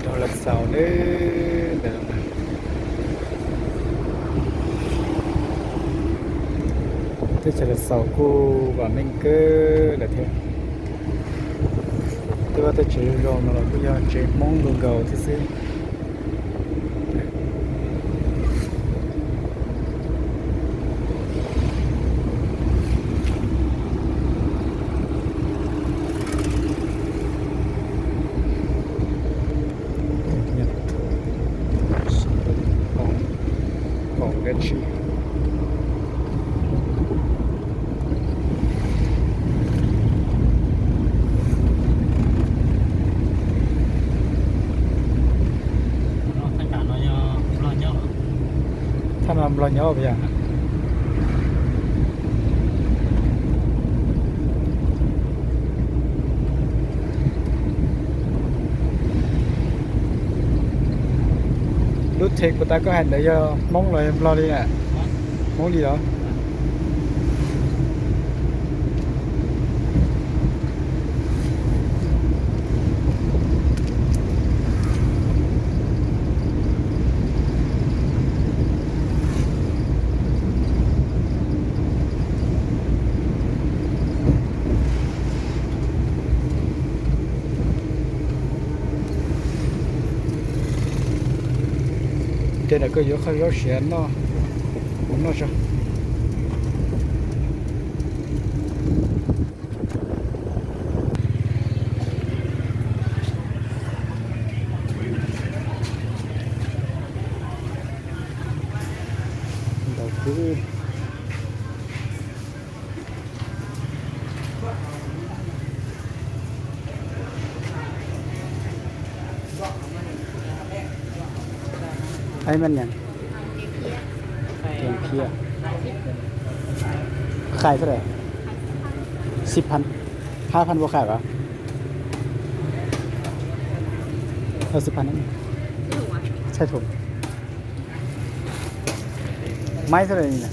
Rau lawv xaus ne, ntawm no. Teb chaws lawv xaus kuj vam meej kawg lawm thiab. Tej vaj tej tsev zoo no los kuj yog tsev Hmoob nkaus nkaus thiab xwb. Thaj no Nplog nyob puas yog? Lub theem puas tas koj hais ntawd yog Hmoob los yog Nplog li na? Hmoob li los? Tej ntawm koj yuav qhov zaub siav noj, kuv noj tso. Ntau kub. Ej, mas nyas, tus phiaj, khai txhua le, xib phan, hab phan puas khai os? Xib phan, txhais thum. Maiv txhua le.